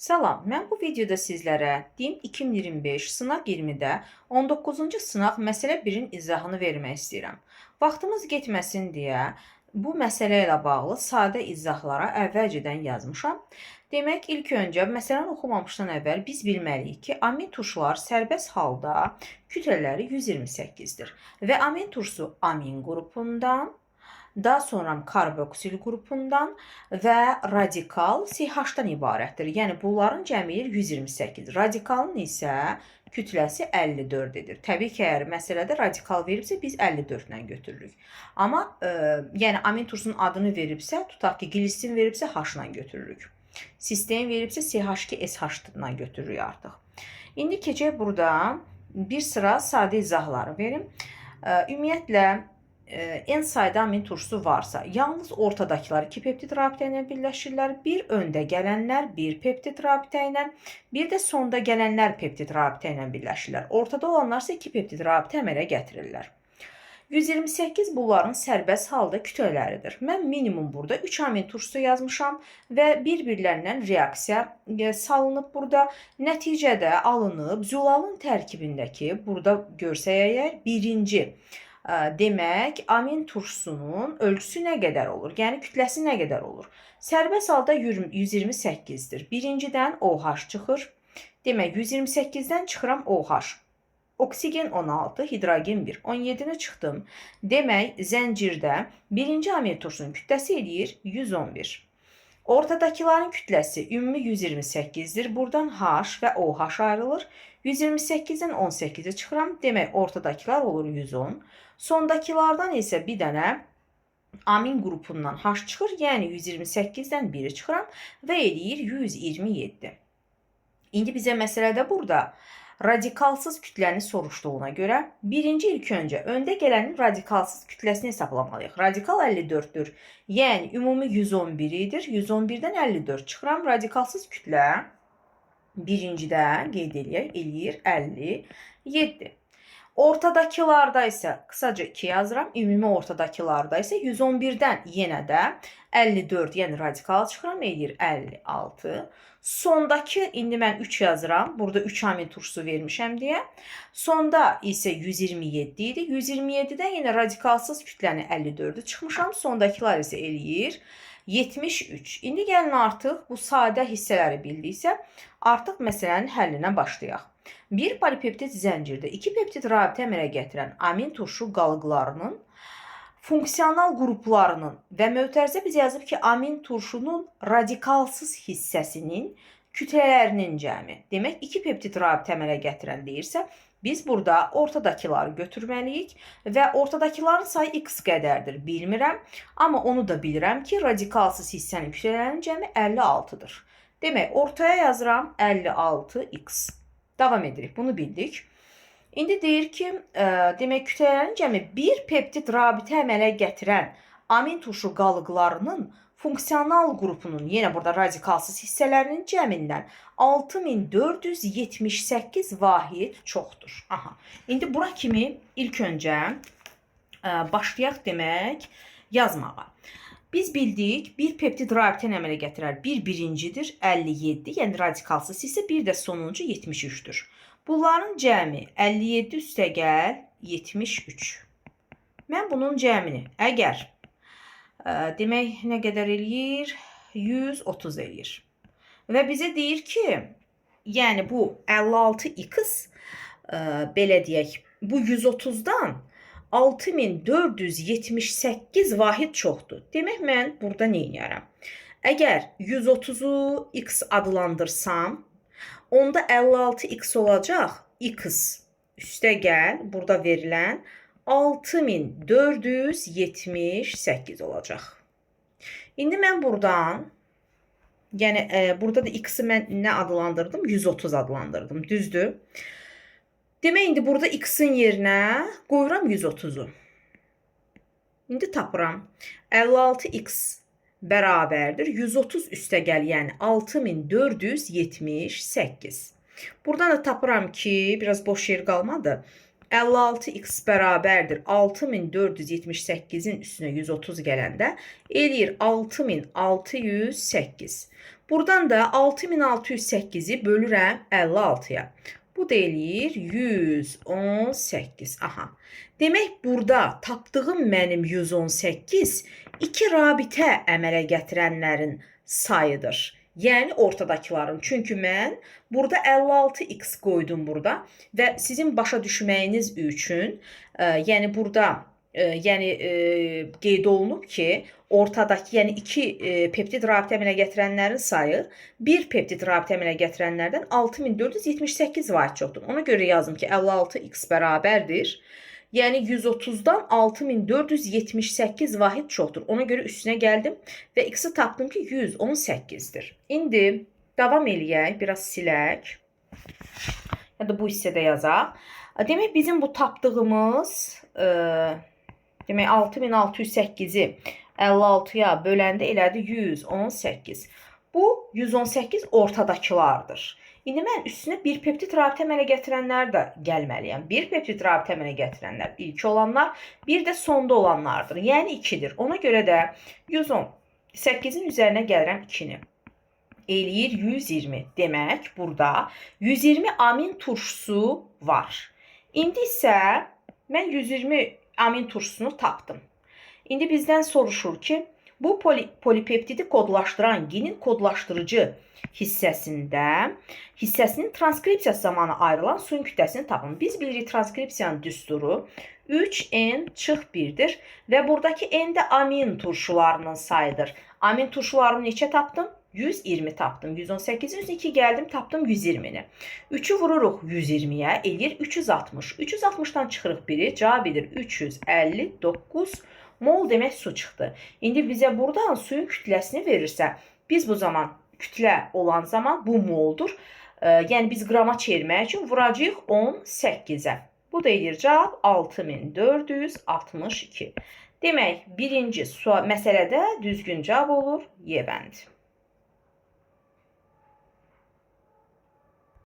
Salam, mən bu videoda sizlərə DİM 2025 sınaq 20-də 19-cu sınaq məsələ 1-in izahını vermək istəyirəm. Vaxtımız getməsin deyə bu məsələ ilə bağlı sadə izahlara əvvəlcədən yazmışam. Demək, ilk öncə məsələni oxumamışdan əvvəl biz bilməliyik ki, amin turşular sərbəst halda kütlələri 128-dir və amin turşusu amin qrupundan, daha sonra karboksil qrupundan və radikal CH-dan ibarətdir. Yəni bunların cəmi 128. Radikalın isə kütləsi 54 edir. Təbii ki, əgər məsələdə radikal veribsə biz 54 ilə götürürük. Amma yəni amin turşusunun adını veribsə, tutaq ki, glisin veribsə H ilə götürürük. Sistein veribsə CH2SH ilə götürürük artıq. İndi keçək burada bir sıra sadə izahları verim. Ümumiyyətlə N sayda amin turşusu varsa, yalnız ortadakılar iki peptid rabitə ilə birləşirlər. Bir öndə gələnlər bir peptid rabitə ilə, bir də sonda gələnlər peptid rabitə ilə birləşirlər. Ortada olanlar isə iki peptid rabitə əmələ gətirirlər. 128 bunların sərbəst halda kütlələridir. Mən minimum burada 3 amin turşusu yazmışam və bir-birlərindən reaksiya salınıb burada. Nəticədə alınıb zülalın tərkibindəki burada görsək əgər birinci demək, amin turşusunun ölçüsü nə qədər olur? Yəni kütləsi nə qədər olur? Sərbəst halda 128-dir. Birincidən OH çıxır. Demək, 128-dən çıxıram OH. Oksigen 16, hidrogen 1. 17-ni çıxdım. Demək, zəncirdə birinci amin turşusunun kütləsi eləyir 111. Ortadakıların kütləsi ümumi 128-dir. Buradan H və OH ayrılır. 128-dən 18-i çıxıram. Demək, ortadakılar olur 110. Sondakılardan isə bir dənə amin qrupundan H çıxır. Yəni 128-dən 1-i çıxıram və eləyir 127. İndi bizə məsələdə burada radikalsız kütləni soruşduğuna görə birinci ilk öncə öndə gələnin radikalsız kütləsini hesablamalıyıq. Radikal 54-dür. Yəni ümumi 111 idir. 111-dən 54 çıxıram. Radikalsız kütlə birincidə qeyd eləyək, eləyir 57. Ortadakılarda isə qısaca 2 yazıram. Ümumi ortadakılarda isə 111-dən yenə də 54, yəni radikal çıxıram, eləyir 56. Sondakı indi mən 3 yazıram. Burada 3 amin turşusu vermişəm deyə. Sonda isə 127 idi. 127-dən yenə radikalsız kütləni 54-ü çıxmışam. Sondakılar isə eləyir 73. İndi gəlin artıq bu sadə hissələri bildiksə, artıq məsələnin həllinə başlayaq. Bir polipeptid zəncirdə iki peptid rabitə əmələ gətirən amin turşu qalıqlarının funksional qruplarının və mötərizə bizə yazıb ki, amin turşunun radikalsız hissəsinin kütlələrinin cəmi. Demək, iki peptid rabitə əmələ gətirən deyirsə, biz burada ortadakıları götürməliyik və ortadakıların sayı x qədərdir, bilmirəm. Amma onu da bilirəm ki, radikalsız hissənin kütlələrinin cəmi 56-dır. Demək, ortaya yazıram 56x. Davam edirik. Bunu bildik. İndi deyir ki, demək kütlələrin cəmi bir peptid rabitə əmələ gətirən amin turşu qalıqlarının funksional qrupunun, yenə burada radikalsız hissələrinin cəmindən 6478 vahid çoxdur. Aha. İndi bura kimi ilk öncə başlayaq demək yazmağa. Biz bildik, bir peptid rabitə əmələ gətirər. Bir birincidir, 57, yəni radikalsız hissə, bir də sonuncu 73-dür. Bunların cəmi 57 üstəgəl 73. Mən bunun cəmini əgər demək nə qədər eləyir? 130 eləyir. Və bizə deyir ki, yəni bu 56x belə deyək, bu 130-dan 6478 vahid çoxdur. Demək mən burada nə edirəm? Əgər 130-u x adlandırsam, onda 56x olacaq. X üstəgəl burada verilən 6478 olacaq. İndi mən buradan, yəni burada da x-i mən nə adlandırdım? 130 adlandırdım. Düzdür? Demək indi burada x-in yerinə qoyuram 130-u. İndi tapıram. 56x bərabərdir 130 üstəgəl, yəni 6478. Buradan da tapıram ki, biraz boş yer qalmadı. 56x bərabərdir 6478-in üstünə 130 gələndə eləyir 6608. Buradan da 6608-i bölürəm 56-ya. Bu da eləyir 118. Aha. Demək, burada tapdığım mənim 118 iki rabitə əmələ gətirənlərin sayıdır. Yəni ortadakıların. Çünki mən burada 56x qoydum burada və sizin başa düşməyiniz üçün, yəni burada qeyd olunub ki, ortadakı, yəni iki peptid rabitə əmələ gətirənlərin sayı bir peptid rabitə əmələ gətirənlərdən 6478 vahid çoxdur. Ona görə yazdım ki, 56x bərabərdir. Yəni 130-dan 6478 vahid çoxdur. Ona görə üstünə gəldim və x-i tapdım ki, 118-dir. İndi davam eləyək, biraz silək. Ya da bu hissədə yazaq. Demək, bizim bu tapdığımız, demək 6608-i 56-ya böləndə elədi 118. Bu 118 ortadakılardır. İndi mən üstünə bir peptid rabitə əmələ gətirənlər də gəlməliyəm. Bir peptid rabitə əmələ gətirənlər ilk olanlar, bir də sonda olanlardır. Yəni 2-dir. Ona görə də 118-in üzərinə gəlirəm 2-ni. Eləyir 120. Demək, burada 120 amin turşusu var. İndi isə mən 120 amin turşusunu tapdım. İndi bizdən soruşur ki, bu polipeptidi kodlaşdıran genin kodlaşdırıcı hissəsinin transkripsiyası zamanı ayrılan suyun kütləsini tapın. Biz bilirik transkripsiyanın düsturu 3N çıx 1-dir və buradakı N də amin turşularının sayıdır. Amin turşularımı neçə tapdım? 120 tapdım. 118-in üstünə 2 gəldim, tapdım 120-ni. 3-ü vururuq 120-yə, eləyir 360. 360-dan çıxırıq 1-i, cavab edir 359 mol, demək su çıxdı. İndi bizə buradan suyun kütləsini verirsə, biz bu zaman kütlə olan zaman bu moldur. Yəni biz qrama çevirmək üçün vuracağıq 18-ə. Bu da eləyir cavab 6462. Demək, birinci məsələdə düzgün cavab olur Y bəndi.